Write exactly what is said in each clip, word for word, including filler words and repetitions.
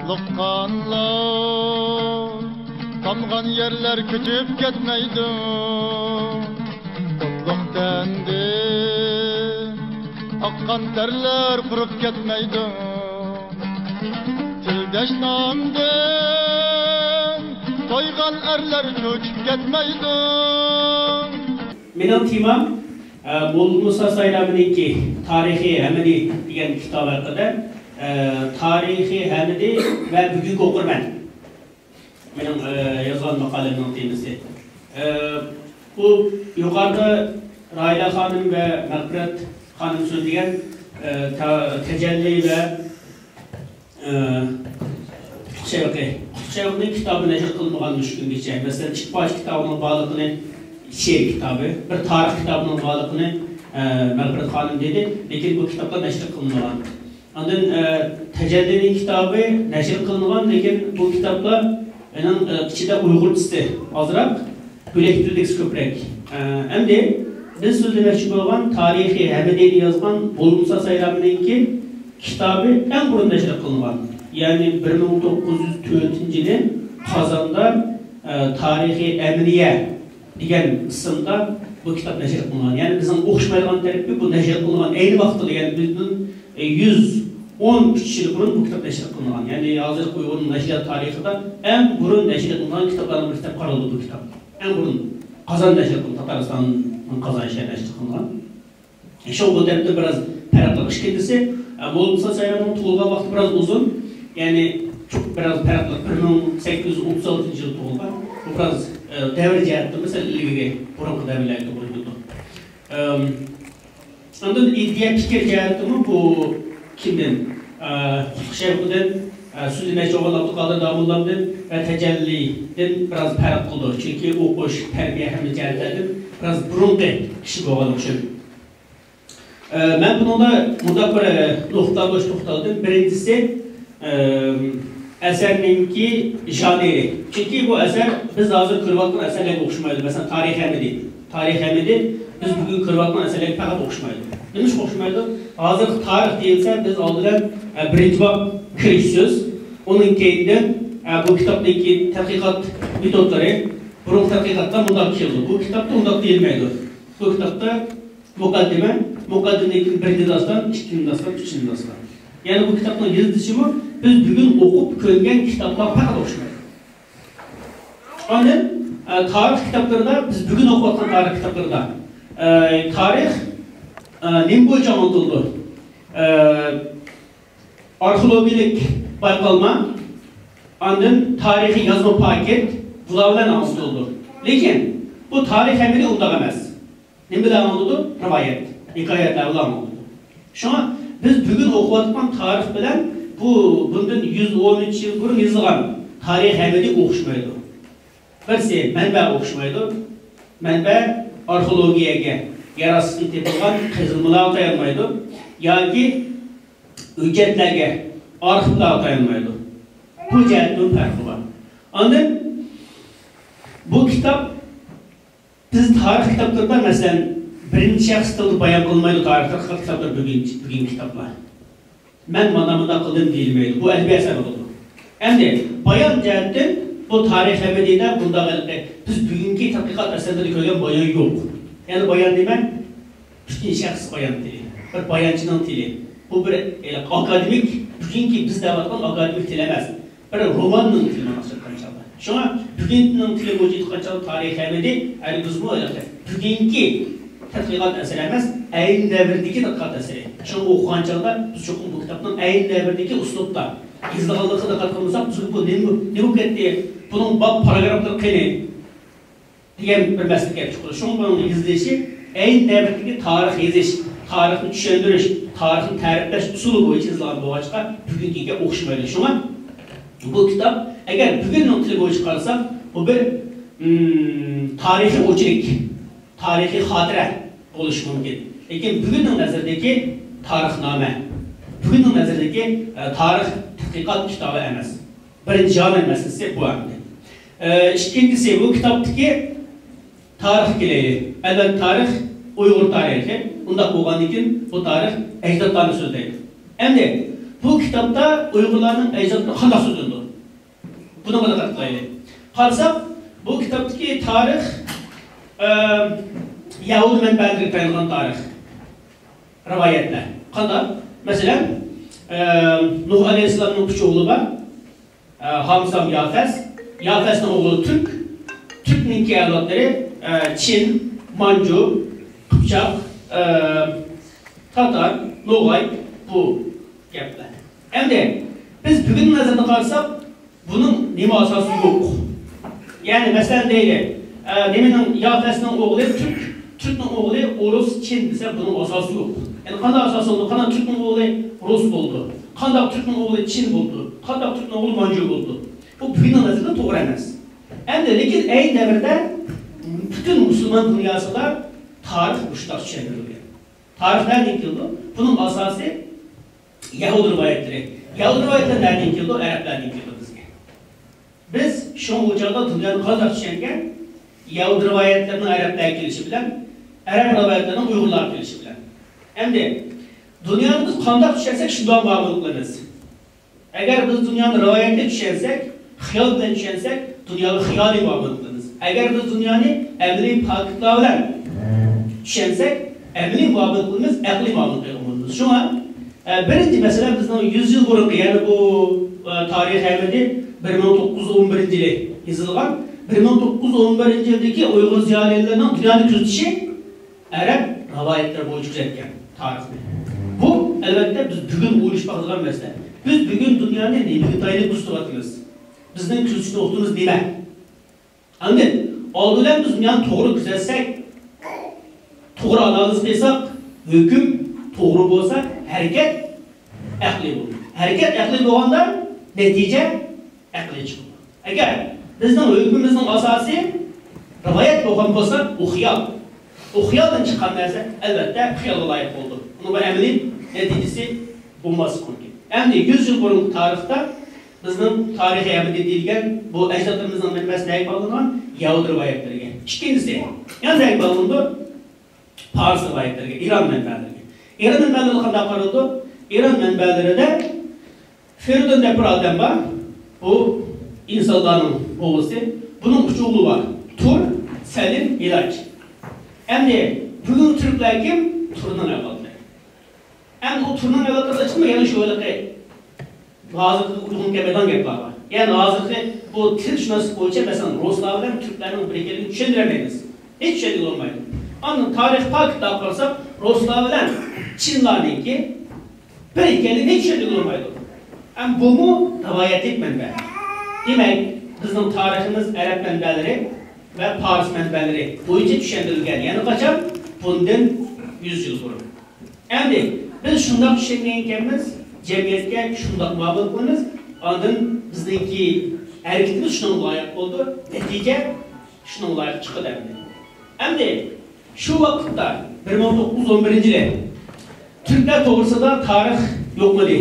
قانلار تامغان يەرلەر كۆچۈپ كەتمەيدۇ. ئوتلۇق تەندىن ئاققان تەرلەر قۇرۇپ كەتمەيدۇ. تىلدەش نامدىن تويغان ئەرلەر چۆچۈپ كەتمەيدۇ. مېنىڭ تېمام، ئە، موللا مۇسا سايرامىنىڭكى تارىخى ھەمىدى دېگەن كىتاب ھەققىدە، ئە، تارىخى ھەمىدى ۋە بۈگۈنكى ئوقۇرمەن. مېنىڭ، ئە، يازغان ماقالەمنىڭ تېمىسى. ئە، بۇ يۇقىرىدا راھىلە خانىم ۋە مەغپىرەت خانىم سۆزلىگەن، ئە، تا-، تەجەللى ۋە، ئە، قۇتلۇق شەۋقى. قۇتلۇق شەۋقىنىڭ كىتابى نەشر قىلمىغان مۇشۇ كۈنگىچە. مەسىلەن، ئىككى پارچە كىتابىنىڭ بارلىقىنى، شېئىر كىتابى، بىر تارىخ كىتابىنىڭ بارلىقىنى، ئە، مەغپىرەت خانىم دېدى، لېكىن بۇ كىتابلار نەشر قىلمىغان. ئاندىن، ئە، تەجەللىنىڭ كىتابى نەشر قىلىنغان، لېكىن بۇ كىتابلار مېنىڭ، ئە، ئىچىدە ئۇيغۇرچىسى ئازراق، بۆلەك تىلدىكىسى كۆپرەك. ئە، ئەمدى بىز سۆزلىمەكچى بولغان تارىخى ھەمىدىنى يازغان موللا مۇسا سايرامىنىڭكى كىتابى ئەڭ بۇرۇن نەشر قىلىنغان. يەنى بىر مىڭ توققۇز يۈز تۆتىنچى يىلى قازاندا، ئە، تارىخى ئەمىنىيە دېگەن ئىسىمدا بۇ كىتاب نەشر قىلىنغان. يەنى بىزنىڭ ئوخشىمايدىغان تەرىپى، بۇ نەشر قىلىنغان ئەينى ۋاقىتتا، يەنى بىزدىن، ئە، يۈز ئون ئۈچ يىل بۇرۇن بۇ كىتاب نەشر قىلىنغان. يەنى ھازىرقى ئۇيغۇر نەشرىيات تارىخىدا ئەڭ بۇرۇن نەشر قىلىنغان كىتابلارنىڭ بىرى دەپ قارىلىدۇ بۇ كىتاب. ئەڭ بۇرۇن قازان نەشر قىلىنغان، تاتارىستاننىڭ قازان شەھىرى نەشر قىلىنغان. شۇڭا بۇ تەرەپتە بىراز پەرقلىق. ئىككىنچىسى، ئە، موللا مۇسا سايرامنىڭ تۇغۇلغان ۋاقتى بىراز ئۇزۇن. يەنى بىراز پەرقلىق. بىر مىڭ سەككىز يۈز ئوتتۇز ئالتىنچى يىلى تۇغۇلغان. بۇ بىراز، ئە، دەۋر جەھەتتىن مەسىلەن ئىلگىرى، بۇرۇنقى دەۋرلەرگە توغرا كېلىدۇ. ئەم، ئاندىن ئىدىيە پىكىر جەھەتتىمۇ بۇ كىمدىن؟ ئە، قۇتلۇق شەۋقىدىن، ئە، سۆزلىمەكچى بولغان ئابدۇقادىر داموللامدىن ۋە تەجەللىدىن بىراز پەرق قىلىدۇ. چۈنكى ئوقۇش، تەربىيە ھەممە جەھەتلەردىن بىراز بۇرۇنقى كىشى بولغانلىقى ئۈچۈن. ئە، مەن بۇنىڭدا مۇنداق بىر، ئە، نۇقتىلارغا توختالدىم. بىرىنچىسى، ئەم، ئەسەرنىڭكى ژانىرى. چۈنكى بۇ ئەسەر بىز ھازىر كۆرۈۋاتقان ئەسەرلەرگە ئوخشىمايدۇ. مەسىلەن، تارىخ ھەمىدى. تارىخ ھەمىدى بىز بۈگۈن كۆرۈۋاتقان ئەسەرلەرگە پەقەت ئوخشىمايدۇ. نېمىشقا ئوخشىمايدۇ؟ ھازىرقى تارىخ دېيىلسە، بىز ئالدى بىلەن، ئە، بىرىنچى باب كىرىش سۆز، ئۇنىڭ كەينىدىن، ئە، بۇ كىتابتىكى تەتقىقات مېتودلىرى، بۇرۇنقى تەتقىقاتلار مۇنداق كېلىدۇ. بۇ كىتابتا ئۇنداق دېيىلمەيدۇ. بۇ كىتابتا مۇقەددىمە، مۇقەددىمىدىن كېيىن بىرىنچى داستان، ئىككىنچى داستان، ئۈچىنچى داستان. يەنى بۇ كىتابنىڭ يېزىلىشىمۇ بىز بۈگۈن ئوقۇپ كۆنگەن كىتابلار پەقەت ئوخشىمايدۇ. ئاندىن، ئە، تارىخ كىتابلىرىدا، بىز بۈگۈن ئوقۇۋاتقان تارىخ كىتابلىرىدا، ئە، تارىخ، ئە، نېمە بويىچە ئاڭلىتىلىدۇ؟ ئە، ئارخېئولوگىيەلىك بايقالما، ئاندىن تارىخىي يازما پاكىت، بۇلار بىلەن ئاڭلىتىلىدۇ. لېكىن بۇ تارىخ ھەمىدى ئۇنداق ئەمەس. نېمە بىلەن ئاڭلىتىدۇ؟ رىۋايەت، ھېكايەتلەر بىلەن ئاڭلىتىدۇ. شۇڭا بىز بۈگۈن ئوقۇۋاتقان تارىخ بىلەن بۇ بۇندىن يۈز ئون ئۈچ يىل بۇرۇن يېزىلغان تارىخ ھەمىدى ئوخشىمايدۇ. بىرسى مەنبە ئوخشىمايدۇ. مەنبە ئارخېئولوگىيەگە، يەر ئاستىدىن تېپىلغان قېزىلمىلارغا تايانمايدۇ ياكى ھۆججەتلەرگە، ئارخىپلارغا تايانمايدۇ. بۇ جەھەتتىن پەرقى بار. ئاندىن بۇ كىتاب بىز تارىخ كىتابلىرىدا، مەسىلەن، بىرىنچى شەخس تىلدا بايان قىلمايدۇ، تارىخ تەتقىقات كىتابلىرى، بۈگۈن، بۈگۈنكى كىتابلار. مەن مانا مۇنداق قىلدىم دېيىلمەيدۇ. بۇ ئەدەبىي ئەسەر بولىدۇ. ئەمدى بايان جەھەتتىن بۇ تارىخ ھەمىدىدە بۇنداق ھېلىقى بىز بۈگۈنكى تەتقىقات ئەسەرلىرىدە كۆرگەن بايان يوق. يەنى بايان دېمەك، پۈتۈن شەخس بايان تىلى، بىر بايانچىنىڭ تىلى. بۇ بىر، ئە، ئاكادېمىك، بۈگۈنكى بىز دەۋاتقان ئاكادېمىك تىل ئەمەس. بىر روماننىڭ تىلى مانا ئېيتقان چاغدا. شۇڭا بۈگۈننىڭ تىلى بويىچە ئېيتقان چاغدا تارىخ ھەمىدى ھەرگىزمۇ بۈگۈنكى تەتقىقات ئەسىرى ئەمەس، ئەينى دەۋردىكى تەتقىقات ئەسىرى. شۇڭا ئوقۇغان چاغدا بىز چوقۇم بۇ كىتابنىڭ ئەينى دەۋردىكى ئۇسلۇبتا يېزىلغانلىقىغا دىققەت قىلمىساق، بىزگە بۇ نېمە، نېمە بولۇپ كەتتى؟ بۇنىڭ باب پاراگرافلىرى قېنى؟ دېگەن بىر مەسىلە كېلىپ چىقىدۇ. شۇڭا بۇنىڭ يېزىلىشى ئەينى دەۋردىكى تارىخ يېزىش، تارىخنى چۈشەندۈرۈش، تارىخنى تەرىپلەش ئۇسۇلى بويىچە يېزىلغان بولغاچقا، بۈگۈنكىگە ئوخشىمايدۇ. شۇڭا بۇ كىتاب، ئەگەر بۈگۈننىڭ تىلى بويىچە قارىساق، بۇ بىر، ئىم، تارىخىي ئوچېرك، تارىخىي خاتىرە بولۇشى مۇمكىن. لېكىن بۈگۈننىڭ نەزىرىدىكى تارىخنامە، بۈگۈننىڭ نەزىرىدىكى، ئە، تارىخ تەتقىقات كىتابى ئەمەس. بىرىنچى ژانىر مەسىلىسى بۇ ئەمدى. ئە، ئىككىنچىسى، بۇ كىتابتىكى تارىخ كېلەيلى. ئەلۋەتتە، تارىخ ئۇيغۇر تارىخى. ئۇنداق بولغاندىن كېيىن بۇ تارىخ ئەجدادلارنى سۆزلەيدۇ. ئەمدى بۇ كىتابتا ئۇيغۇرلارنىڭ ئەجدادلىرى قانداق سۆزلىنىدۇ؟ بۇنىڭغا دىققەت قىلايلى. قارىساق، بۇ كىتابتىكى تارىخ، ئە، يەھۇدىي مەنبەلەرگە تايانغان تارىخ، رىۋايەتلەر. قانداق؟ مەسىلەن، ئە، نۇھ ئەلەيھىسسالامنىڭ ئۈچ ئوغلى بار. ئە، ھام، سام، يافەس. يافەسنىڭ ئوغلى تۈرك. تۈركنىڭكى ئەۋلادلىرى، ئە، چىن، مانجۇ، قىپچاق، ئە، تاتار، نوغاي، بۇ گەپلەر. ئەمدى بىز بۈگۈن نەزەردە قارىساق، بۇنىڭ نېمە ئاساسى يوق؟ يەنى، مەسىلەن، دەيلى، ئە، نېمىنىڭ، يافەسنىڭ ئوغلى تۈرك، تۈركنىڭ ئوغلى ئورۇس، چىن دېسە، بۇنىڭ ئاساسى يوق. يەنى قانداق ئاساس بولىدۇ؟ قانداق تۈركنىڭ ئوغلى رۇس بولىدۇ؟ قانداق تۈركنىڭ ئوغلى چىن بولىدۇ؟ قانداق تۈركنىڭ ئوغلى مانجۇ بولىدۇ؟ بۇ بۈگۈننىڭ نەزىرىدە توغرا ئەمەس. ئەمدى لېكىن ئەينى دەۋردە پۈتۈن مۇسۇلمان دۇنياسىدا تارىخ مۇشۇنداق چۈشەندۈرۈلگەن. تارىخ نەدىن كېلىدۇ؟ بۇنىڭ ئاساسى يەھۇدىي رىۋايەتلىرى. يەھۇدىي رىۋايەتلەر نەدىن كېلىدۇ؟ ئەرەبلەردىن كېلىدۇ بىزگە. بىز شۇڭا ئۇ چاغدا دۇنيانى قانداق چۈشەنگەن؟ يەھۇدىي رىۋايەتلىرىنىڭ ئەرەبلەرگە كېلىشى بىلەن، ئەرەب رىۋايەتلىرىنىڭ ئۇيغۇرلارغا كېلىشى بىلەن. ئەمدى دۇنيانى بىز قانداق چۈشەنسەك، شۇنداق مۇئامىلە قىلىمىز. ئەگەر بىز دۇنيانى رىۋايەتكە چۈشەنسەك، خىيال بىلەن چۈشەنسەك، دۇنياغا خىيالىي مۇئامىلە قىلىمىز. ئەگەر بىز دۇنيانى ئەمەلىي پاكىتلار بىلەن چۈشەنسەك، ئەمەلىي مۇئامىلە قىلىمىز، ئەقلىي مۇئامىلە قىلغان بولىمىز. شۇڭا، ئە، بىرىنچى مەسىلە بىزنىڭ يۈز يىل بۇرۇنقى، يەنى بۇ، ئە، تارىخ ئەمەلىي بىر مىڭ توققۇز يۈز ئون بىرىنچى يىلى يېزىلغان، بىر مىڭ توققۇز يۈز ئون بىرىنچى يىلدىكى ئۇيغۇر زىيالىيلىرىنىڭ دۇنيانى كۆزىتىشى، ئەرەب رىۋايەتلىرى بويىچە كۆزەتكەن تارىخنى. بۇ، ئەلۋەتتە، بىز بۈگۈن ئويلىشىپ باقىدىغان مەسىلە. بىز بۈگۈن دۇنيانى نېمىگە تايىنىپ كۆزىتىۋاتىمىز؟ بىزنىڭ كۆزىتىش نۇقتىمىز نېمە؟ ئاندىن، ئالدى بىلەن بىز دۇنيانى توغرا كۆزەتسەك، توغرا ئانالىز قىلساق، ھۆكۈم توغرا بولسا، ھەرىكەت ئەقلىي بولىدۇ. ھەرىكەت ئەقلىي بولغاندا، نەتىجە ئەقلىي چىقىدۇ. ئەگەر بىزنىڭ ھۆكمىمىزنىڭ ئاساسى رىۋايەت بولغان بولسا، ئۇ خىيال. ئۇ خىيالدىن چىققان نەرسە، ئەلۋەتتە، خىيالغا لايىق بولىدۇ. ئۇنىڭ بىر ئەمەلىي نەتىجىسى بولماسلىقى مۇمكىن. ئەمدى يۈز يىل بۇرۇنقى تارىختا بىزنىڭ تارىخىي ئەمەلىيەت دېيىلگەن بۇ ئەجدادلىرىمىزنىڭ مەنبەسى نەگە باغلانغان؟ يەھۇدىي رىۋايەتلىرىگە. ئىككىنچىسى، يەنە نەگە باغلىنىدۇ؟ پارس رىۋايەتلىرىگە، ئىران مەنبەلىرىگە. ئىران مەنبەلىرىدە قانداق قارىلىدۇ؟ ئىران مەنبەلىرىدە فىرئەۋن دەپ بىر ئادەم بار. بۇ ئىنسانلارنىڭ بوۋىسى. بۇنىڭ ئۈچ ئوغلى بار. تۇر، سەلىم، ھىلاج. ئەمدى بۈگۈنكى تۈركلەر كىم؟ تۇرنىڭ ئەۋلادلىرى. ئەمدى ئۇ تۇرنىڭ ئەۋلادلىرىدا چىقمىغان يەنە شۇ ھېلىقى ھازىرقى ئۇيغۇرغا كەلمەيدىغان گەپ بار. يەنى ھازىرقى بۇ تىلشۇناسلىق بويىچە، مەسىلەن، رۇسلار بىلەن تۈركلەرنىڭ بىر ئىكەنلىكىنى چۈشەندۈرەلمەيمىز. ھېچ چۈشەندۈرگىلى بولمايدۇ. ئاندىن تارىخ پاكىتلارغا قارىساق، رۇسلار بىلەن چىنلارنىڭكى بىر ئىكەنلىكىنى ھېچ چۈشەندۈرگىلى بولمايدۇ. ھەم بۇمۇ رىۋايەتلىك مەنبە. دېمەك، بىزنىڭ تارىخىمىز ئەرەب مەنبەلىرى ۋە پارس مەنبەلىرى بويىچە چۈشەندۈرۈلگەن. يەنە قاچان؟ بۇندىن يۈز يىل بۇرۇن. ئەمدى بىز شۇنداق چۈشەنگەن ئىكەنمىز، جەمئىيەتكە شۇنداق مۇئامىلە قىلىمىز، ئاندىن بىزنىڭكى ھەرىكىتىمىز شۇنىڭغا لايىق بولىدۇ، نەتىجە شۇنىڭغا لايىق چىقىدۇ ئەمدى. ئەمدى شۇ ۋاقىتتا، بىر مىڭ توققۇز يۈز ئون بىرىنچى يىلى، تۈركلەر توغرىسىدا تارىخ يوقمىدى؟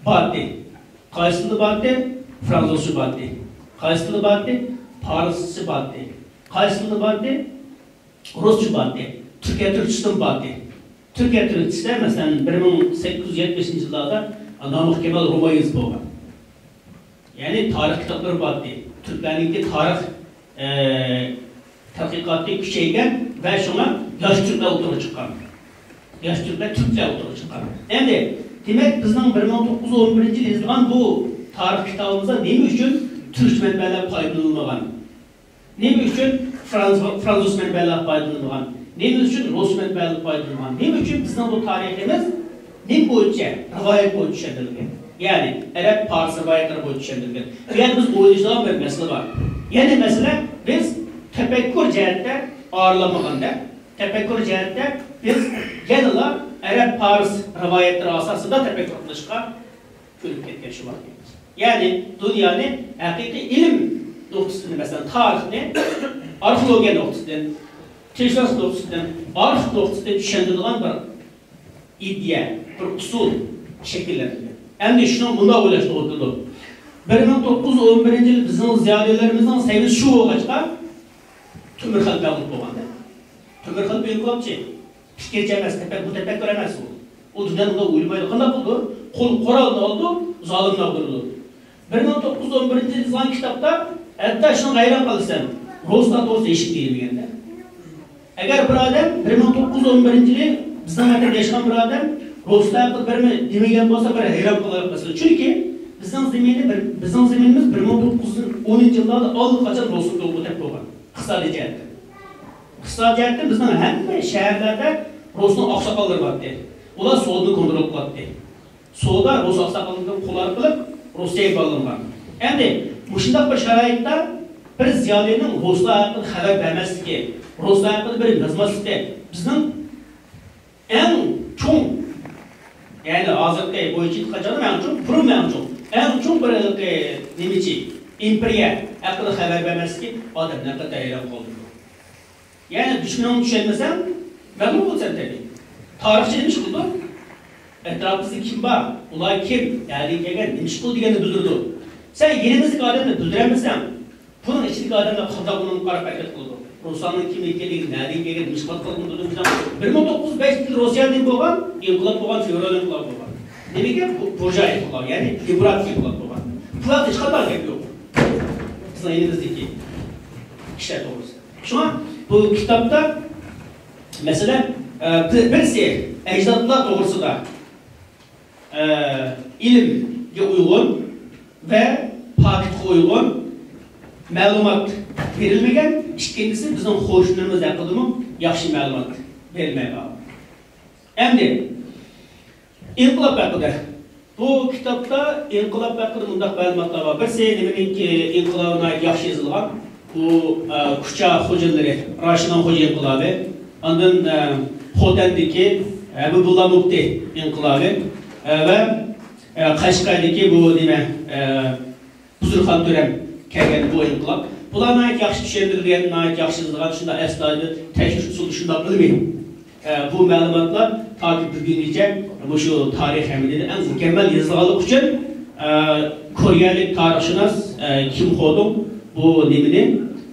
بارتى. قايسى تىلدا بارتى؟ فرانسۇزچە بارتى. قايسى تىلدا بارتى؟ پارسچە بارتى. قايسى تىلدا بارتى؟ رۇسچە بارتى. تۈركىيە تۈركچىسىمۇ بارتى. تۈركىيە تۈركچىسىدە، مەسىلەن، بىر مىڭ سەككىز يۈز يەتمىشىنچى يىللاردا نامىق كېمال روماي يېزىپ بولغان. يەنى تارىخ كىتابلىرى بارتى. تۈركلەرنىڭكى تارىخ، ئە، تەتقىقاتى كۈچەيگەن ۋە شۇڭا ياش تۈركلەر ئوتتۇرىغا چىققان. ياش تۈركلەر، تۈركلەر ئوتتۇرىغا چىققان. ئەمدى، دېمەك، بىزنىڭ بىر مىڭ توققۇز يۈز ئون بىرىنچى يىلى يېزىلغان بۇ تارىخ كىتابىمىزدا نېمە ئۈچۈن تۈركچە مەنبەلەر پايدىلىنىلمىغان؟ نېمە ئۈچۈن فرانس-، فرانسۇز مەنبەلەر پايدىلىنىلغان؟ نېمە ئۈچۈن رۇس مەنبەلىرى پايدىلىنىلغان؟ نېمە ئۈچۈن بىزنىڭ بۇ تارىخىمىز نېمە بويىچە؟ رىۋايەت بويىچە چۈشەندۈرۈلگەن. يەنى ئەرەب، پارس رىۋايەتلىرى بويىچە چۈشەندۈرۈلگەن. بۇ يەردە بىز ئويلىشىدىغان بىر مەسىلە بار. يەنى مەسىلە، بىز تەپەككۇر جەھەتتە ئارىلانمىغاندا، تەپەككۇر جەھەتتە بىز يەنىلا ئەرەب، پارس رىۋايەتلىرى ئاساسىدا تەپەككۇر قىلىشقا كۆنۈپ كەتكەن شۇ ۋاقىت. يەنى دۇنيانى ھەقىقىي ئىلىم نۇقتىسىدىن، مەسىلەن، تارىخنى ئارخېئولوگىيە نۇقتىسىدىن، تىلشۇناسلىق نۇقتىسىدىن، ئارخىپ نۇقتىسىدىن چۈشەندۈرىدىغان بىر ئىدىيە، بىر ئۇسۇل شەكىللەندۈرگەن. ئەمدى شۇنىڭ مۇنداق ئويلاشقا توغرا كېلىدۇ. بىر مىڭ توققۇز يۈز ئون بىرىنچى يىل بىزنىڭ زىيالىيلىرىمىزنىڭ سەۋىيەسى شۇ بولغاچقا، تۆمۈر خەلىپە بولۇپ بولغاندا. تۆمۈر خەلىپە ئىنقىلابچى، پىكىرچى ئەمەس، تەپەك-، بۇ تەپەككۇر ئەمەس ئۇ. ئۇ دۇنيانى ئۇنداق ئويلىمايدۇ. قانداق قىلىدۇ؟ قول، قورالنى ئالىدۇ، زالىمنى ئاغدۇرىدۇ. بىر مىڭ توققۇز يۈز ئون بىرىنچى يىلى يېزىلغان كىتابتا، ھەتتا شۇنىڭغا ھەيران قالىسەن، رۇسلار توغرىسىدا ھېچنېمە دېيىلمىگەندە. ئەگەر بىر ئادەم بىر مىڭ توققۇز يۈز ئون بىرىنچى يىلى بىزنىڭ ۋەتەندە ياشىغان بىر ئادەم رۇسلار ھەققىدە بىرنېمە دېمىگەن بولسا، بىر ھەيران قالايلىق مەسىلە. چۈنكى بىزنىڭ زېمىنى بىر، بىزنىڭ زېمىنىمىز بىر مىڭ توققۇز يۈز ئونىنچى يىللاردا ئاللىقاچان رۇسلارغا ئۆتۈپ بولغان، ئىقتىسادىي جەھەتتىن. ئىقتىسادىي جەھەتتىن بىزنىڭ ھەممە شەھەرلەردە رۇسنىڭ ئاقساقاللىرى بارتتى. ئۇلار سودىنى كونترول قىلاتتى. سودا رۇس ئاقساقاللىرىنىڭ قولى ئارقىلىق روسىيەگە باغلانغان. ئەمدى مۇشۇنداق بىر شارائىتتا بىر زىيالىينىڭ رۇسلار ھەققىدە خەۋەر بەرمەسلىكى، رۇسلار ھەققىدە بىر يازماسلىقى بىزنىڭ ئەڭ چوڭ، يەنى ھازىرقى بويىچە ئېيتقان چاغدا ئەڭ چوڭ، بۇرۇن ئەڭ چوڭ، ئەڭ چوڭ بىر ھېلىقى نېمىچى، ئىمپېرىيە ھەققىدە خەۋەر بەرمەسلىكى ئادەمنى ھەقىقەتەن ھەيران قالدۇرىدۇ. يەنى دۈشمىنىڭنى چۈشەنمىسەڭ، مەغلۇپ بولىسەن تەبىئىي. تارىخچى نېمە ئىش قىلىدۇ؟ ئەتراپىمىزدا كىم بار؟ ئۇلار كىم؟ نەدىن كەلگەن؟ نېمە ئىش قىلىدۇ دېگەننى بىلدۈرىدۇ. سەن يېنىمىزدىكى ئادەمنى بىلدۈرەلمىسەڭ، بۇنىڭ ئىچىدىكى ئادەملەر قانداق ئۇنىڭغا قاراپ ھەرىكەت قىلىدۇ؟ رۇسلارنىڭ كىم ئىكەنلىكىنى، نەدىن كەلگەنلىكىنى، نېمە ئىش قىلىۋاتقانلىقىنى بىلدۈرىدۇ. بىر مىڭ توققۇز يۈز بەش يىلى روسىيەدە نېمە بولغان؟ ئىنقىلاب بولغان، فېۋرال ئىنقىلابى بولغان. نېمىكەن؟ بۇ بۇرژۇئىيە ئىنقىلابى، يەنى دېموكراتىك ئىنقىلاب بولغان. بۇلاردا ھېچقانداق گەپ يوق. بىزنىڭ ئېلىمىزدىكى كىشىلەر توغرىسىدا. شۇڭا بۇ كىتابتا، مەسىلەن، ئە، بىر-، بىرسى ئەجدادلار توغرىسىدا، ئە، ئىلىمگە ئۇيغۇن ۋە پاكىتقا ئۇيغۇن مەلۇمات بېرىلمىگەن، ئىككىنچىسى بىزنىڭ قوشنىلىرىمىز ھەققىدىمۇ ياخشى مەلۇمات بېرىلمەي قالغان. ئەمدى ئىنقىلاب ھەققىدە. بۇ كىتابتا ئىنقىلاب ھەققىدە مۇنداق مەلۇماتلار بار. بىرسى نېمىنىڭكى ئىنقىلابى ناھايىتى ياخشى يېزىلغان. بۇ، ئە، كۇچا خوجىلىرى، راشىنىڭ خوجا ئىنقىلابى. ئاندىن، ئە، خوتەندىكى ھەبىبۇللا مۇپتى ئىنقىلابى، ئە، ۋە، ئە، قەشقەردىكى بۇ نېمە، ئە، بۇزرۇخان تۆرەم كەلگەن بۇ ئىنقىلاب. بۇلار ناھايىتى ياخشى چۈشەندۈرۈلگەن، ناھايىتى ياخشى يېزىلغان، شۇنداق ئەستايىدىل تەكشۈرۈش ئۇسۇلى شۇنداق ئىلمىي. ئە، بۇ مەلۇماتلار تاكى بۈگۈنگىچە مۇشۇ تارىخ ئەمەلىيىتىدە ئەڭ مۇكەممەل يېزىلغانلىقى ئۈچۈن، ئە، كورېيەلىك تارىخشۇناس، ئە، كىم خودۇڭ بۇ نېمىنى،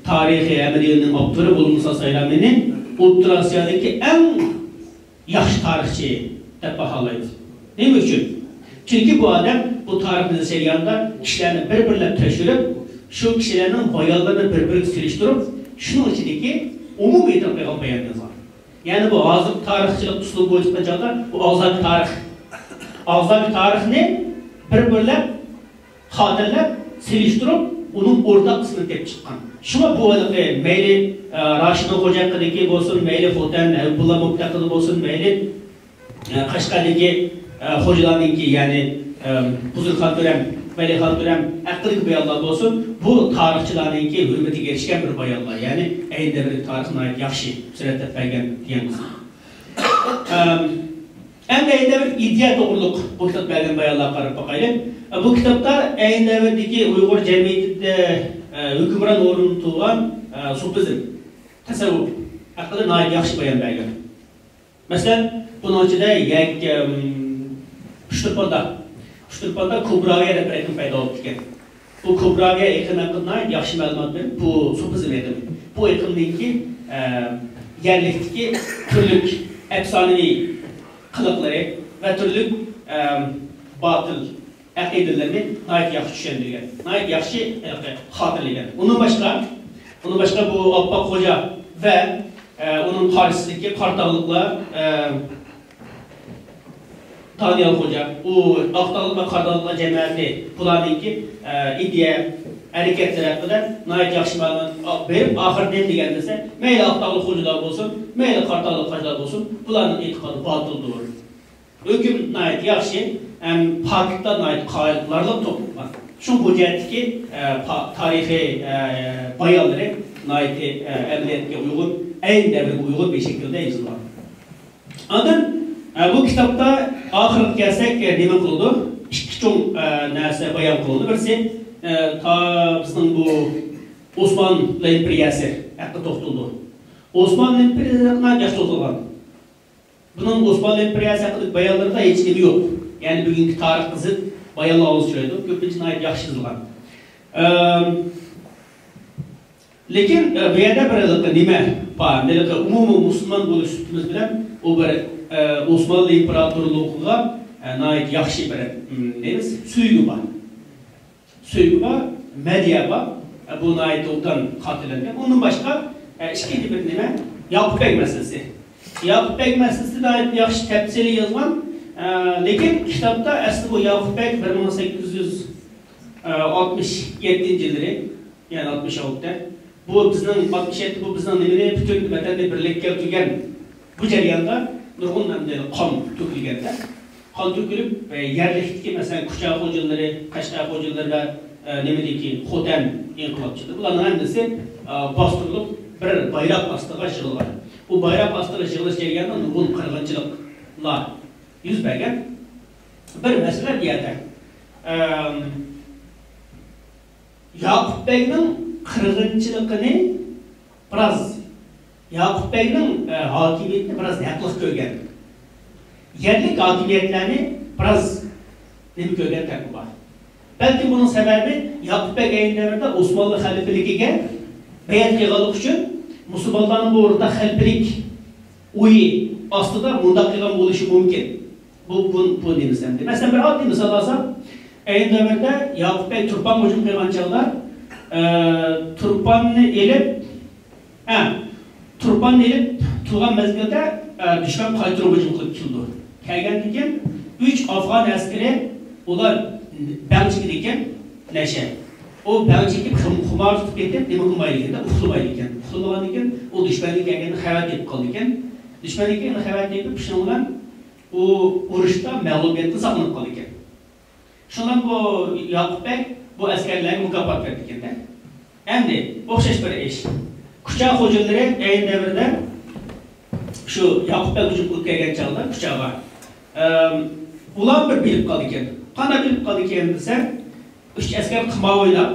تارىخىي ئەمەلىيەتنىڭ ئاپتورى بولمىسا سايلامىنى ئوتتۇرا ئاسىيادىكى ئەڭ ياخشى تارىخچى دەپ باھالايدۇ. نېمە ئۈچۈن؟ چۈنكى بۇ ئادەم بۇ تارىخنى ئىزدەيدىغاندا كىشىلەرنى بىر-بىرلەپ تەكشۈرۈپ، شۇ كىشىلەرنىڭ بايانلىرىنى بىر-بىرىگە سېلىشتۇرۇپ، شۇنىڭ ئىچىدىكى ئومۇمىي ئېتىراپ قىلغان باياننى يازغان. يەنى بۇ ھازىرقى تارىخچىلىق ئۇسلۇبى بويىچە ئېيتقان چاغدا بۇ ئاغزاكى تارىخ. ئاغزاكى تارىخنى بىر-بىرلەپ خاتىرىلەپ، سېلىشتۇرۇپ، ئۇنىڭ ئورتاق قىسمىنى تېپىپ چىققان. شۇڭا بۇ ھېلىقى مەيلى، ئە، راشىدىن خوجا ھەققىدىكى بولسۇن، مەيلى خوتەن، ھەبىبۇللا مۇپتى ھەققىدە بولسۇن، مەيلى، ئە، قەشقەردىكى، ئە، خوجىلارنىڭكى، يەنى، ئە، بۇزرۇخان تۆرەم، ۋەلىخان تۆرەم ھەققىدىكى بايانلار بولسۇن، بۇ تارىخچىلارنىڭكى ھۆرمىتىگە ئېرىشكەن بىر بايانلار، يەنى ئەينى دەۋردىكى تارىخنى ناھايىتى ياخشى سۈرەتلەپ بەرگەن دېگەن قىسىم. ئەم، ئەمدى ئەينى دەۋر ئىدىيە توغرۇلۇق بۇ كىتابتا بەرگەن بايانلارغا قاراپ باقايلى. بۇ كىتابتا ئەينى دەۋردىكى ئۇيغۇر جەمئىيىتىدە، ئە، ھۆكۈمران ئورۇن تۇتقان، ئە، سوپىزم، تەسەۋۋۇپ ھەققىدە ناھايىتى ياخشى بايان بەرگەن. مەسىلەن، بۇنىڭ ئىچىدە يەك-، ئەم، ئۇچتۇرپاندا، ئۇچتۇرپاندا كۇبراۋىيە دەپ بىر ئېقىم پەيدا بوپتىكەن. بۇ كۇبراۋىيە ئېقىمى ھەققىدە ناھايىتى ياخشى مەلۇمات بېرىپ، بۇ سوپىزم ئېقىمى. بۇ ئېقىمنىڭكى، ئە، يەرلىكتىكى تۈرلۈك ئەپسانىۋى قىلىقلىرى ۋە تۈرلۈك، ئە، باتىل ئەقىدىلىرىنى ناھايىتى ياخشى چۈشەندۈرگەن، ناھايىتى ياخشى، ئە، خاتىرىلىگەن. ئۇنىڭ باشقا، ئۇنىڭ باشقا بۇ ئاپپاق خوجا ۋە، ئە، ئۇنىڭ قارشىسىدىكى قاراتاغلىقلار، ئە، دانىيال خوجا، ئۇ ئاقتاغلىق ۋە قاراتاغلىق جەمەتى، بۇلارنىڭكى، ئە، ئىدىيە، ھەرىكەتلىرى ھەققىدە ناھايىتى ياخشى مەلۇمات بېرىپ، ئاخىرىدا نېمە دېگەن دېسە، مەيلى ئاقتاغلىق خوجىلار بولسۇن، مەيلى قاراتاغلىق خوجىلار بولسۇن، بۇلارنىڭ ئېتىقادى باتىلدۇر. ھۆكۈم ناھايىتى ياخشى، ھەم پاكىتلار ناھايىتى قايىللىق توپلىغان. شۇ بۇ جەھەتتىكى، ئە، پا-، تارىخىي، ئە، بايانلىرى ناھايىتى، ئە، ئەمەلىيەتكە ئۇيغۇن، ئەينى دەۋرگە ئۇيغۇن بىر شەكىلدە يېزىلغان. ئاندىن، ئە، بۇ كىتابتا ئاخىرىغا كەلسەك، ئە، نېمە قىلىدۇ؟ ئىككى چوڭ، ئە، نەرسە بايان قىلىنىدۇ. بىرسى، ئە، تا بىزنىڭ بۇ ئوسمانلى ئىمپېرىيەسى ھەققىدە توختىلىدۇ. ئوسمانلى ئىمپېرىيەسى ھەققىدە ياخشى توختالغان. بۇنىڭ ئوسمانلى ئىمپېرىيەسى ھەققىدىكى بايانلىرىدا ھېچ نېمە يوق. يەنى بۈگۈنكى تارىخقا زىت بايانلار ئۇچرايدۇ. كۆپىنچە ناھايىتى ياخشى يېزىلغان. ئەم، لېكىن، ئە، بۇ يەردە بىر ھېلىقى نېمە بار؟ ھېلىقى ئومۇمىي مۇسۇلمان بولۇش سۈپىتىمىز بىلەن ئۇ بىر، ئە، ئوسمانلى ئىمپېراتورلۇقىغا، ئە، ناھايىتى ياخشى بىر، ئىم، نېمىز، سۆيگۈ بار. سۆيگۈ بار، مەدھىيە بار. ئە، بۇ ناھايىتى ئوبدان خاتىرىلەنگەن. ئۇندىن باشقا، ئە، ئىككىنچى بىر نېمە، ياقۇپ بەگ مەسىلىسى. ياقۇپ بەگ مەسىلىسى ناھايىتى ياخشى تەپسىلىي يازغان. ئە، لېكىن كىتابتا ئەسلى بۇ ياقۇپ بەگ بىر مىڭ سەككىز يۈز ئاتمىش يەتتىنچى يىللىرى، يەنى ئاتمىش ئالتە. بۇ بىزنىڭ ئاتمىش يەتتە، بۇ بىزنىڭ نېمىنى، پۈتۈن ۋەتەننى بىرلىككە كەلتۈرگەن بۇ جەرياندا نۇرغۇن ئەمدى قان تۆكۈلگەندە، قان تۆكۈلۈپ، ئە، يەرلىكتىكى، مەسىلەن، كۇچا خوجىلىرى، قەشقەر خوجىلىرى ۋە، ئە، نېمىدىكى خوتەن ئىنقىلابچىلىرى، بۇلارنىڭ ھەممىسى، ئە، باستۇرۇلۇپ، بىر بايراق ئاستىغا يىغىلغان. بۇ بايراق ئاستىغا يىغىلىش جەريانىدا نۇرغۇن قىرغىنچىلىقلار يۈز بەرگەن. بىر مەسىلە بۇ يەردە. ئەم، ياقۇپ بەگنىڭ قىرغىنچىلىقىنى بىراز، ياقۇپ بەگنىڭ، ئە، ھاكىمىيىتىنى بىراز ھەقلىق كۆرگەن. يەرلىك ھاكىمىيەتلەرنى بىراز نېمە كۆرگەن تەرىپى بار. بەلكىم بۇنىڭ سەۋەبى ياقۇپ بەگ ئەينى دەۋردە ئوسمانلى خەلىپىلىكىگە بەيئەت قىلغانلىقى ئۈچۈن مۇسۇلمانلارنىڭ بۇ ئورۇندا خەلىپىلىك ئويى ئاستىدا مۇنداق قىلغان بولۇشى مۇمكىن. بۇ، بۇ، بۇ نېمىسى ئەمدى؟ مەسىلەن، بىر ئاددىي مىسال ئالساق، ئەينى دەۋردە ياقۇپ بەگ تۇرپانغا ھۇجۇم قىلغان چاغدا، ئە، تۇرپاننى ئېلىپ، ھە، تۇرپاننى ئېلىپ تۇرغان مەزگىلدە، ئە، دۈشمەن قايتۇرۇپ ھۇجۇم قىلىپ كېلىدۇ. كەلگەندىن كېيىن ئۈچ ئافغان ئەسكىرى ئۇلار بەڭ چېكىدىكەن، نەشە. ئۇ بەڭ چېكىپ خۇم-، خۇمار تۇتۇپ كېتىپ، نېمە قىلمايدىكەن، ئۇخلىمايدىكەن. ئۇخلىمىغاندىن كېيىن ئۇ دۈشمەندىن كەلگەننى خەۋەر تېپىپ قالىدىكەن. دۈشمەندىن كەلگەننى خەۋەر تېپىپ، شۇنىڭ بىلەن ئۇ ئۇرۇشتا مەغلۇبىيەتتىن ساقلىنىپ قالىدىكەن. شۇنىڭ بۇ ياقۇپ بەگ بۇ ئەسكەرلەرگە مۇكاپات بېرىدىكەن-دە. ئەمدى ئوخشاش بىر ئىش. كۇچا خوجىلىرى ئەينى دەۋردە شۇ ياقۇپ بەگ ھۇجۇم قىلىپ كەلگەن چاغدا كۇچاغا، ئەم، ئۇلار بىر بىلىپ قالىدىكەن. قانداق بىلىپ قالىدىكەن دېسە، ئۈچ ئەسكەر قىمار ئويناپ،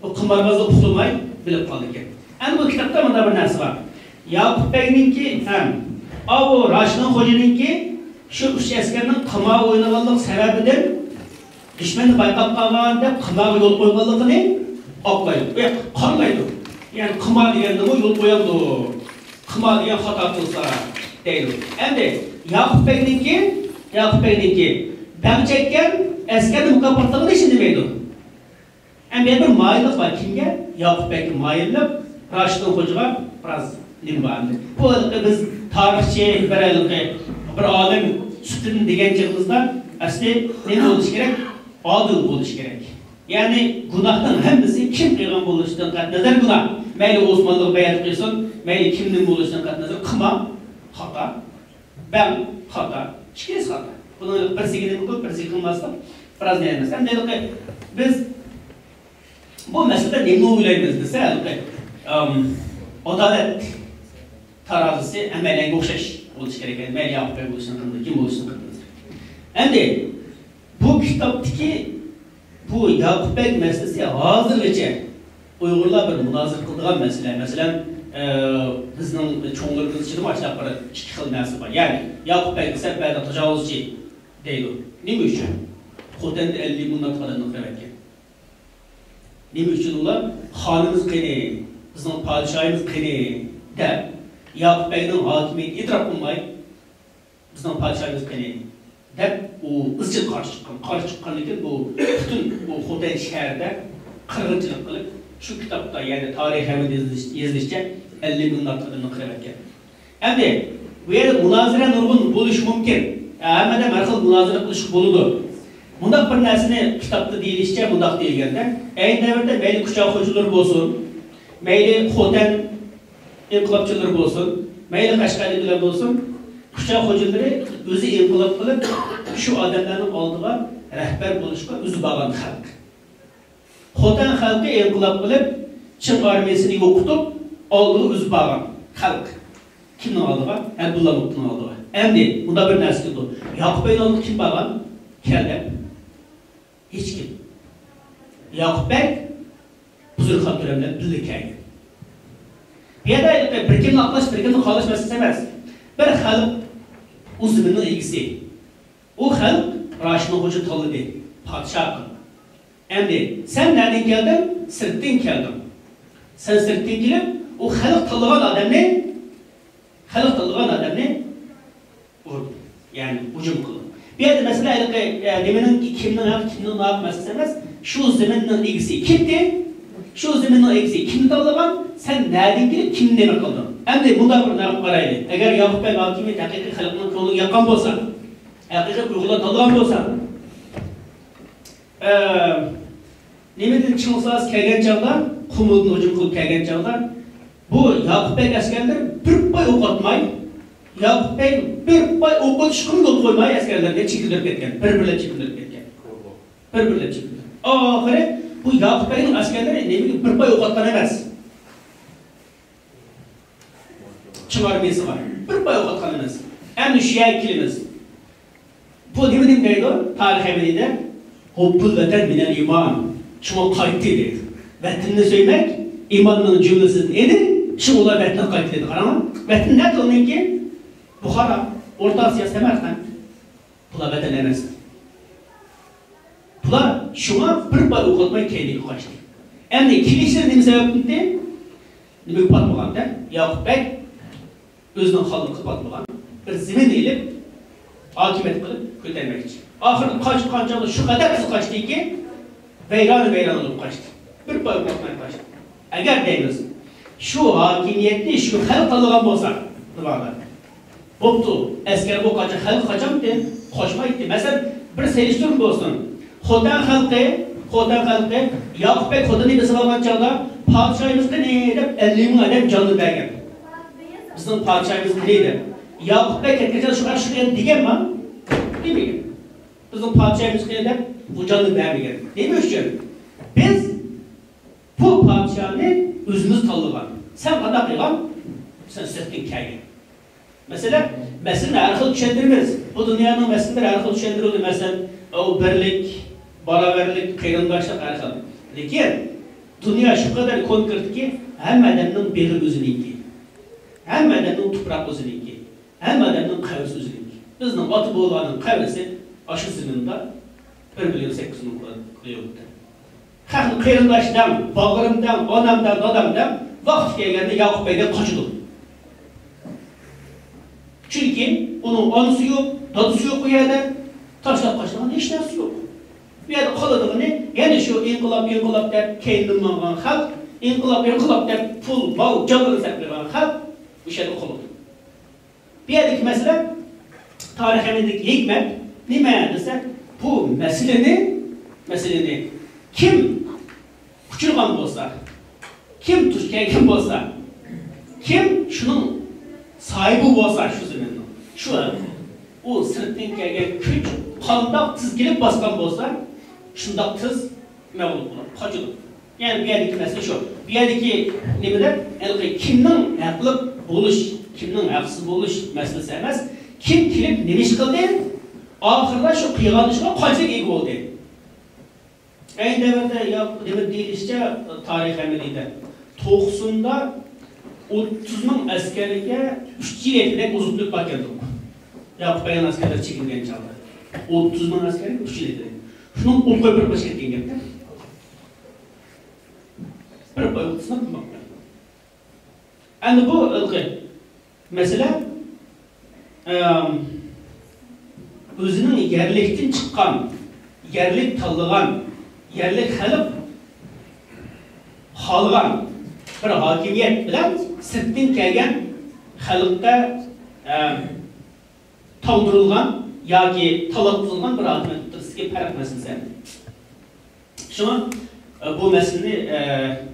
ئۇ قىماربازلىق ئۇخلىماي بىلىپ قالىدىكەن. ئەمدى بۇ كىتابتا مۇنداق بىر نەرسە بار. ياقۇپ بەگنىڭكى ھەم ئاۋۇ راشىدىن خوجىنىڭكى شۇ ئۈچ ئەسكەرنىڭ قىمار ئوينىغانلىق سەۋەبىدىن دۈشمەننى بايقاپ قالغان دەپ قىمارغا يول قويغانلىقىنى ئاقلايدۇ. ئۇ ياققا قارىمايدۇ. يەنى قىمار دېگەندىمۇ يول قويامدۇ؟ قىمار دېگەن خاتا قىلسا دەيدۇ. ئەمدى ياقۇپ بەگنىڭكى، ياقۇپ بەگنىڭكى بەڭ چەككەن ئەسكەرنى مۇكاپاتلىغىنى ھېچ ئىندىمەيدۇ. ئەمدى بىر مايىللىق بار. كىمگە؟ ياقۇپ بەگكە مايىللىق، راشىدىن خوجىغا بىراز نېمە بار ئەمدى. بۇ ھېلىقى بىز تارىخچى، بىر ھېلىقى بىر ئالىم سۈپىتىدىن دېگەن چېغىمىزدا ئەسلى نېمە بولۇشى كېرەك؟ ئادىل بولۇشى كېرەك. يەنى گۇناھنىڭ ھەممىسى كىم قىلغان بولۇشىدىن قەتئىينەزەر گۇناھ. مەيلى ئوسمانلىغا بەيئەت قىلسۇن، مەيلى كىمدىن بولۇشىدىن قەتئىينەزەر قىلما، خاتا. بەڭ خاتا، ئىككىلىسى خاتا. بۇنىڭ بىرسىگە نېمە قىلىپ، بىرسىگە قىلماسلىق بىراز نېمە ئەمەس. ئەمدى ھېلىقى بىز بۇ مەسىلىدە نېمىنى ئويلايمىز دېسە، ھېلىقى، ئام، ئادالەت تارازىسى ھەممەيلەنگە ئوخشاش بولۇشى كېرەك. مەيلى ياقۇپ بەگ بولۇشىنى قىلمىدى، كىم بولۇشىنى قىلمىدى. ئەمدى بۇ كىتابتىكى بۇ ياقۇپ بەگ مەسىلىسى ھازىرغىچە ئۇيغۇرلار بىر مۇنازىرە قىلىدىغان مەسىلە. مەسىلەن، ئە، بىزنىڭ چوڭلىرىمىز ئىچىدىمۇ ئاشۇنداق بىر ئىككى خىل نەرسە بار. يەنى ياقۇپ بەگ دېسە بەزى تاجاۋۇزچى دەيدۇ. نېمە ئۈچۈن؟ خوتەندە ئەللىك مىڭدىن ئارتۇق ئادەمنى قىرىۋەتكەن. نېمە ئۈچۈن ئۇلار خانىمىز قېنى، بىزنىڭ پادىشاھىمىز قېنى دەپ ياقۇپ بەگنىڭ ھاكىمىيىتىنى ئېتىراپ قىلماي، بىزنىڭ پادىشاھىمىز قېنى دەپ، ئۇ ئىزچىل قارشى چىققان. قارشى چىققاندىن كېيىن بۇ پۈتۈن بۇ خوتەن شەھىرىدە قىرغىنچىلىق قىلىپ، شۇ كىتابتا، يەنى تارىخ ھەممىدە يېزىلىش-، يېزىلىشىچە، ئەللىك مىڭ ئارتۇق ئادەمنى قىرىۋەتكەن. ئەمدى بۇ يەردە مۇنازىرە نۇرغۇن بولۇشى مۇمكىن. ھەممە ئادەم ھەر خىل مۇنازىرە قىلىشقا بولىدۇ. مۇنداق بىر نەرسىنى كىتابتا دېيىلىشىچە مۇنداق دېيىلگەندە، ئەينى دەۋردە مەيلى كۇچا خوجىلىرى بولسۇن، مەيلى خوتەن ئىنقىلابچىلىرى بولسۇن، مەيلى قەشقەرلىكلەر بولسۇن، كۇچا خوجىلىرى ئۆزى ئىنقىلاب قىلىپ، شۇ ئادەملەرنىڭ ئالدىغا رەھبەر بولۇشقا ئۆزى بارغان خەلق. خوتەن خەلقى ئىنقىلاب قىلىپ، چىڭ ئارمىيەسىنى يوقىتىپ، ئالدىغا ئۆزى بارغان خەلق. كىمنىڭ ئالدىغا؟ ئەبدۇللا مۇتتىنىڭ ئالدىغا. ئەمدى مۇنداق بىر نەرسە كېلىدۇ. ياقۇپ بەگنىڭ ئالدىغا كىم بارغان؟ كەل دەپ. ھېچكىم. ياقۇپ بەگ بۇزرۇكخان تۆرە بىلەن بىللە كەلگەن. بۇ يەردە بىر كىمنى ئاقلاش، بىر كىمنى قالاش مەسىلىسى ئەمەس. بىر خەلق ئۇ زېمىننىڭ ئىگىسى. ئۇ خەلق راشىدىن خوجىنى تاللىدى، پادىشاھ قىلدى. ئەمدى سەن نەدىن كەلدىڭ؟ سىرتتىن كەلدىڭ. سەن سىرتتىن كېلىپ، ئۇ خەلق تاللىغان ئادەمنى، خەلق تاللىغان ئادەمنى يەنى ھۇجۇم قىلدى. بۇ يەردە مەسىلە ھېلىقى، ئە، نېمىنىڭ كىمنىڭ ھەققى، كىمنىڭ ناھەققى مەسىلىسى ئەمەس. شۇ زېمىننىڭ ئىگىسى كىمدى؟ شۇ زېمىننىڭ ئىگىسى كىمنى تاللىغان؟ سەن نەدىن كېلىپ كىمنى نېمە قىلدىڭ؟ ئەمدى مۇنداق بىر نەرسە قارايلى. ئەگەر ياقۇپ بەگ ھاكىمىيەت ھەقىقىي خەلقنىڭ كۆڭلىگە ياققان بولسا، ھەقىقىي ئۇيغۇرلار تاللىغان بولسا، ئە، نېمىدىن چىڭ ساس كەلگەن چاغدا، قۇمۇلدىن ھۇجۇم قىلىپ كەلگەن چاغدا، بۇ ياقۇپ بەگ ئەسكەرلىرى بىر پاي ئوق ئاتماي، ياقۇپ بەگ بىر پاي ئوق ئېتىشقىمۇ يول قويماي، ئەسكەرلەرنى چېكىندۈرۈپ كەتكەن، بىر-بىرلەپ چېكىندۈرۈپ كەتكەن. بىر-بىرلەپ چېكىندۈرۈپ. ئاخىرى بۇ ياقۇپ بەگنىڭ ئەسكەرلىرى نېمىگە بىر پاي ئوق ئاتقان ئەمەس. چىڭ ئارمىيەسى بار. بىر پاي ئوق ئاتقان ئەمەس. ئەمدى شۇ يەرگە كېلىمىز. بۇ نېمىدىن دەيدۇ؟ تارىخ ئەمەلىيدە، ھۇببۇل ۋەتەن مىنەل ئىمان. شۇڭا قايتتى دەيدۇ. ۋەتىنىنى سۆيمەك ئىماننىڭ جۈملىسىدىن ئىدى. شۇڭا ئۇلار ۋەتىنىگە قايتتى دەيدۇ. قاراڭلار، ۋەتىن نەدە ئۇنىڭكى؟ بۇخارا، ئورتا ئاسىيا، سەمەرقەنت. بۇلار ۋەتەن ئەمەس. بۇلار شۇڭا بىر پاي ئوق ئاتماي كەينىگە قاچتى. ئەمدى كېلىشلىرى نېمە سەۋەبتىن؟ نېمىگە پاتمىغان دە؟ ياقۇپ بەگ ئۆزىنىڭ خانلىقىغا پاتمىغان، بىر زېمىن ئېلىپ، ھاكىمىيەت قىلىپ كۆتەرمەكچى. ئاخىرىدا قاچقان چاغدا شۇ قەدەر تېز قاچتىكى، ۋەيرانە ۋەيران بولۇپ قاچتى. بىر پاي قاچماي قاچتى. ئەگەر دەيمىز، شۇ ھاكىمىيەتنى شۇ خەلق تاللىغان بولسا، نېمە بار؟ بوپتۇ، ئەسكەر بۇ قاچا، خەلق قاچامتى؟ قاچمايتتى. مەسىلەن، بىر سېلىشتۇرما بولسۇن. خوتەن خەلقى، خوتەن خەلقى ياقۇپ بەگ خوتەننى بېسىۋالغان چاغدا، «پادىشاھىمىز قېنى؟» دەپ، ئەللىك مىڭ ئادەم جانىنى بەرگەن. «بىزنىڭ پادىشاھىمىز قېنى؟» دەپ. ياقۇپ بەگ كەتكەن چاغدا شۇ قەدەر شۇ دېگەن، دېگەنما؟ دېمىگەن. «بىزنىڭ پادىشاھىمىز قېنى؟» دەپ، بۇ جانىنى بەرمىگەن. نېمە ئۈچۈن؟ بىز بۇ پادىشاھنى ئۆزىمىز تاللىغان. سەن قانداق قىلغان؟ سەن سىرتتىن كەلگەن. مەسىلەن، مەسىلىنى ھەر خىل چۈشەندۈرىمىز. بۇ دۇنيانىڭ مەسىلىلىرى ھەر خىل چۈشەندۈرۈلدى. مەسىلەن، ئۇ بىرلىك، باراۋەرلىك، قېرىنداشلىق ھەر خىل. لېكىن دۇنيا شۇ قەدەر كونكرېتكى، ھەممە ئادەمنىڭ بېغى ئۆزىنىڭكى. ھەممە ئادەمنىڭ تۇپراقى ئۆزىنىڭكى. ھەممە ئادەمنىڭ قەبرىسى ئۆزىنىڭكى. بىزنىڭ ئاتا-بوۋىلارنىڭ قەبرىسى ئاشۇ زېمىندا بىر مىليون سەككىز يۈز مىڭ كىلومېتىر. خەقنى قېرىنداش دەڭ، باغرىم دەڭ، ئانام دەڭ، دادام دەڭ، ۋاقتى كەلگەندە ياقۇپ بەگدەك قاچىدۇ. چۈنكى ئۇنىڭ ئانىسى يوق، دادىسى يوق ئۇ يەردە. تاشلاپ قاچىدىغان ھېچ نەرسىسى يوق. بۇ يەردە قالىدىغىنى يەنە شۇ ئىنقىلاب، ئىنقىلاب دەپ كەينىدىن ماڭغان خەلق، ئىنقىلاب، ئىنقىلاب دەپ پۇل، مال، جانلىرىنى سەرپ قىلغان خەلق ئۇ يەردە قالىدۇ. بۇ يەردىكى مەسىلە، تارىخ ئەمەلىيىتىدىكى ھېكمەت نېمە دېسە، بۇ مەسىلىنى، مەسىلىنى كىم ئۇچۇرغان بولسا، كىم دۇچ كەلگەن بولسا، كىم شۇنىڭ ساھىبى بولسا شۇ زېمىننىڭ، شۇ ئۇ سىرتتىن كەلگەن كۈچ قانداق تېز كېلىپ باسقان بولسا، شۇنداق تېز مەغلۇپ بولۇپ قاچىدۇ. يەنى بۇ يەردىكى مەسىلە شۇ. بۇ يەردىكى نېمىدە، ھېلىقى كىمنىڭ ھەقلىق بولۇش، كىمنىڭ ھەقسىز بولۇش مەسىلىسى ئەمەس. كىم كېلىپ نېمە ئىش قىلدى؟ ئاخىرىدا شۇ قىلغان ئىشىغا قانچىلىك ئىگە بولدى؟ ئەينى دەۋردە يا-، نېمە دېيىلىشىچە، تارىخ ئەمەلىيدە توقسۇندا ئوتتۇز مىڭ ئەسكەرگە ئۈچ يىل يەتكۈدەك ئوزۇق-تۈلۈك ئەكەلدۇق. ياقۇپ بەگنىڭ ئەسكەرلىرى چېكىنگەن چاغدا. ئوتتۇز مىڭ ئەسكەرگە ئۈچ يىل يەتكۈدەك. شۇنىڭ ئوت قويۇپ بىر باشقا كەتكەن گەپتە. بىر بايقۇتسىنىپ قىلماقتا. ئەمدى بۇ ھېلىقى مەسىلە، ئەم، ئۆزىنىڭ يەرلىكتىن چىققان، يەرلىك تاللىغان، يەرلىك خەلق خالىغان بىر ھاكىمىيەت بىلەن سىرتتىن كەلگەن خەلققە، ئەم، تاڭدۇرۇلغان ياكى تالاتقۇزۇلغان بىر ھاكىمىيەت ئوتتۇرىسىدىكى پەرق مەسىلىسى. شۇڭا، ئە، بۇ مەسىلىنى، ئە،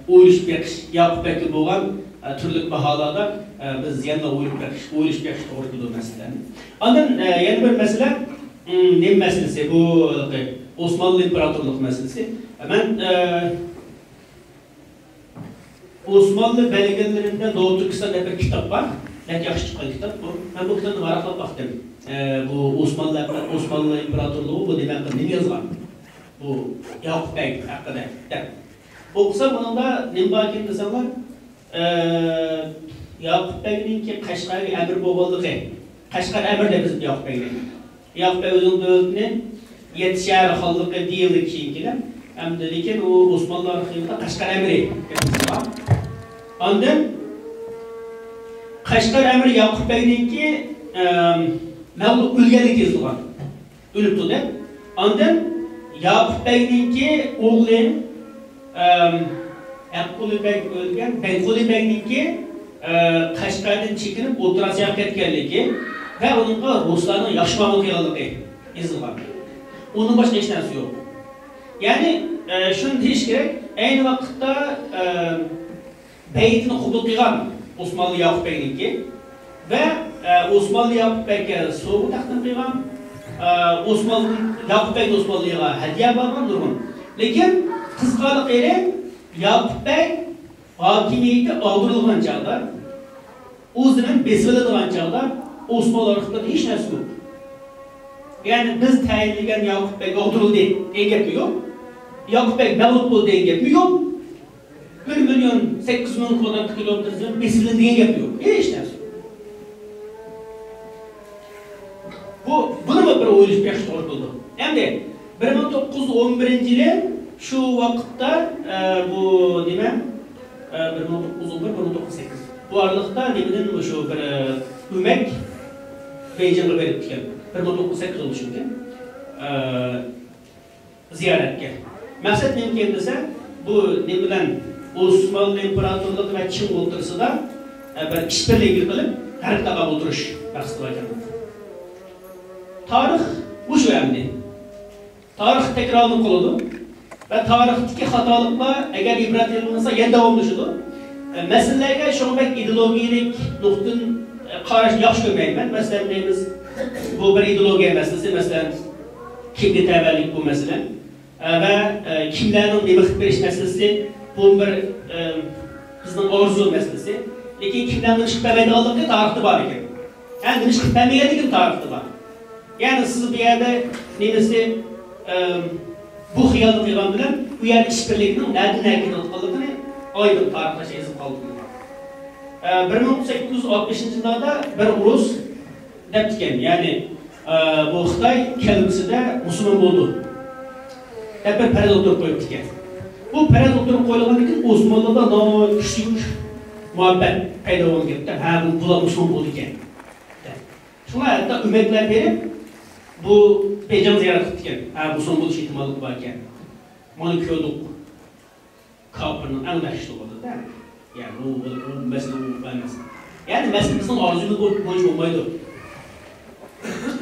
ئويلىشىپ بېقىش، ياقۇپ بەگكە بولغان، ئە، تۈرلۈك باھالاردا، ئە، بىز يەنىلا ئويلىشىپ بېقىش، ئويلىشىپ بېقىش توغرا كېلىدۇ مەسىلىلەرنى. ئاندىن، ئە، يەنە بىر مەسىلە، ئىم، نېمە مەسىلىسى؟ بۇ، ئوسمانلى ئىمپېراتورلۇق مەسىلىسى. مەن، ئە، ئوسمانلى بەلگىلىرىندە دوۋا تۈركىستان دەپ بىر كىتاب بار. بەك ياخشى چىققان كىتاب بۇ. مەن بۇ كىتابنى ۋاراقلاپ باقتىم. ئە، بۇ ئوسمانلى، ئوسمانلى ئىمپېراتورلۇقى بۇ نېمە ھەققىدە، نېمە يازغان؟ بۇ ياقۇپ بەگ ھەققىدە دەپ. ئوقۇسام، بۇنىڭدا نېمە باركىن دېسەڭلار، ئە، ياقۇپ بەگنىڭكى قەشقەرگە ئەمىر بولغانلىقى، قەشقەر ئەمىر دەپ يېزىپتۇ ياقۇپ بەگنى. ياقۇپ بەگ ئۆزىنىڭ دۆلىتىنى يەتتە شەھەر خانلىقى دېيىلدى كېيىن كېلىپ. ئەمدى لېكىن ئۇ ئوسمانلار خىلىپى قەشقەر ئەمىرى دەپ يېزىلغان. ئاندىن قەشقەر ئەمىرى ياقۇپ بەگنىڭكى، ئەم، مەغلۇپ، ئۆلگەنلىكى يېزىلغان. ئۆلۈپتۇ دەپ. ئاندىن ياقۇپ بەگنىڭكى ئوغلى، ئەم، ھەققۇلى بەگ ئۆلگەن، بەگقۇلى بەگنىڭكى، ئە، قەشقەردىن چېكىنىپ ئوتتۇرا ئاسىياغا كەتكەنلىكى ۋە ئۇنىڭغا رۇسلارنىڭ ياخشى مۇئامىلە قىلغانلىقى يېزىلغان. ئۇنىڭدىن باشقا ھېچ نەرسە يوق. يەنى، ئە، شۇنى دېيىش كېرەك، ئەينى ۋاقىتتا، ئە، بەيئىتىنى قوبۇل قىلغان ئوسمانلى ياقۇپ بەگنىڭكى ۋە، ئە، ئوسمانلى ياقۇپ بەگكە سوۋغا تەقدىم قىلغان، ئە، ئوسمانلى ياقۇپ بەگ ئوسمانلىغا ھەدىيە بەرگەن نۇرغۇن. لېكىن قىزىقارلىق يېرى، ياقۇپ بەگ ھاكىمىيىتى ئاغدۇرۇلغان چاغدا، ئۇ زېمىن بېسىۋېلىنغان چاغدا ئوسمانلى ئارقىسىدا ھېچ نەرسە يوق. يەنى بىز تەيىنلىگەن ياقۇپ بەگ ئاغدۇرۇلدى دېگەن گەپمۇ يوق. ياقۇپ بەگ مەغلۇپ بولدى دېگەن گەپمۇ يوق. بىر مىليون سەككىز مىڭ كۋادرات كىلومېتىر زېمىن بېسىۋېلىندى دېگەن گەپ يوق. ھېچ نەرسە يوق. بۇ، بۇنىمۇ بىر ئويلىشىپ بېقىش توغرا كېلىدۇ. ئەمدى بىر مىڭ توققۇز يۈز ئون بىرىنچى يىلى شۇ ۋاقىتتا، ئە، بۇ نېمە، ئە، بىر مىڭ توققۇز يۈز ئون بىر، بىر مىڭ توققۇز يۈز سەككىز، بۇ ئارىلىقتا نېمىدىن مۇشۇ بىر، ئە، ئۆمەك بېيجىڭغا بېرىپتىكەن. بىر مىڭ توققۇز يۈز سەككىز بولۇشى مۇمكىن. ئە، زىيارەتكە. مەقسەت نېمىكەن دېسە، بۇ نېمە بىلەن، ئوسمانلى ئىمپېراتورلۇقى ۋە چىڭ ئوتتۇرىسىدا، ئە، بىر ئىشبىرلىكى قىلىپ، غەربتە قالغان ئولتۇرۇش مەقسىتى بار ئىكەن. تارىخ مۇشۇ ئەمدى. تارىخ تەكرارلىنىپ قالىدۇ. ۋە تارىختىكى خاتالىقلار ئەگەر ئىبرەت ئېلىنمىسا، يەنە داۋاملىشىدۇ. ئە، مەسىلىلەرگە شۇڭا بەك ئىدېئولوگىيەلىك نۇقتىدىن، ئە، قاراشنى ياخشى كۆرمەيمەن. مەسىلەن، دەيمىز، بۇ بىر ئىدېئولوگىيە مەسىلىسى، مەسىلەن، كىمگە تەۋەلىك بۇ مەسىلە. ئە، ۋە، ئە، كىملەرنىڭ نېمە قىلىپ بېرىش مەسىلىسى، بۇ بىر، ئە، بىزنىڭ ئارزۇ مەسىلىسى. لېكىن كىملەرنىڭ نېمە قىلىپ بەرمەيدىغانلىقى تارىختا بار ئىكەن. ھە، نېمە ئىش قىلىپ بەرمىگەنلىكىنى تارىختا بار. يەنى سىز بۇ يەردە نېمىسى، ئەم، بۇ خىيالنى قىلغان بىلەن ئۇ يەردە ئىشبىرلىكىنىڭ نەدىن نەگە كېتىۋاتقانلىقىنى ئايدىڭ تارىخلاشتا يېزىپ قالدىم. ئە، بىر مىڭ سەككىز يۈز ئاتمىشىنچى يىللاردا بىر ئۇرۇس دەپتىكەن، يەنى، ئە، بۇ خىتاي كەلگۈسىدە مۇسۇلمان بولىدۇ دەپ بىر پەرەز ئوتتۇرىغا قويۇپتىكەن. بۇ پەرەز ئوتتۇرىغا قويۇلغاندىن كېيىن ئوسمانلىدا ناھايىتى كۈچلۈك مۇھەببەت پەيدا بولغان گەپتە، ھە، بۇ، بۇلار مۇسۇلمان بولىدىكەن. شۇڭا ھەتتا ئۆمەكلەر بېرىپ، بۇ بېيجىڭ زىيارەت قىپتىكەن. ھە، مۇسۇلمان بولۇش ئېھتىماللىقى باركەن. مانا كۆردۇق. كاپىرنىڭ ئەڭ دەھشىتى بولىدۇ-دە. يەنى ئۇ، ئۇ، ئۇ مەسىلە ئۇ ئەمەس. يەنى مەسىلە بىزنىڭ ئارزۇيىمىز بويىچە بولمايدۇ.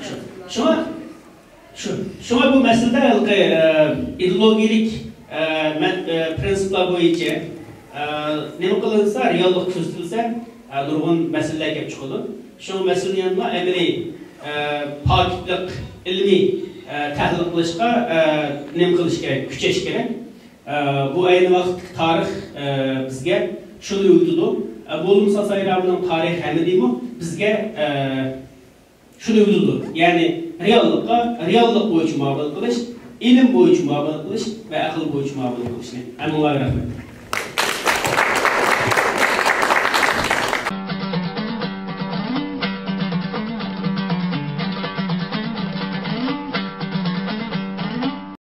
شۇ-، شۇڭا، شۇ-، شۇڭا بۇ مەسىلىدە ھېلىقى، ئە، ئىدېئولوگىيەلىك، ئە، مەن-، ئە، پىرىنسىپلار بويىچە، ئە، نېمە قىلىنسا، رېئاللىق كۆزىتىلسە، ئە، نۇرغۇن مەسىلىلەر كەپ چىقىدۇ. شۇ مەسىلىنى يەنىلا ئەمەلىي، ئە، پاكىتلىق، ئىلمىي، ئە، تەھلىل قىلىشقا، ئە، نېمە قىلىش كېرەك، كۈچەش كېرەك. ئە، بۇ ئەينى ۋاقىتتىكى تارىخ، ئە، بىزگە شۇنى ئۆگىتىدۇ. ئە، بولمىسا سايرامنىڭ تارىخى ھەممىدىمۇ بىزگە، ئە، شۇنى ئۆگىتىدۇ. يەنى رېئاللىققا، رېئاللىق بويىچە مۇئامىلە قىلىش، ئىلىم بويىچە مۇئامىلە قىلىش ۋە ئەقىل بويىچە مۇئامىلە قىلىشنى. ھەممىڭلارغا رەھمەت.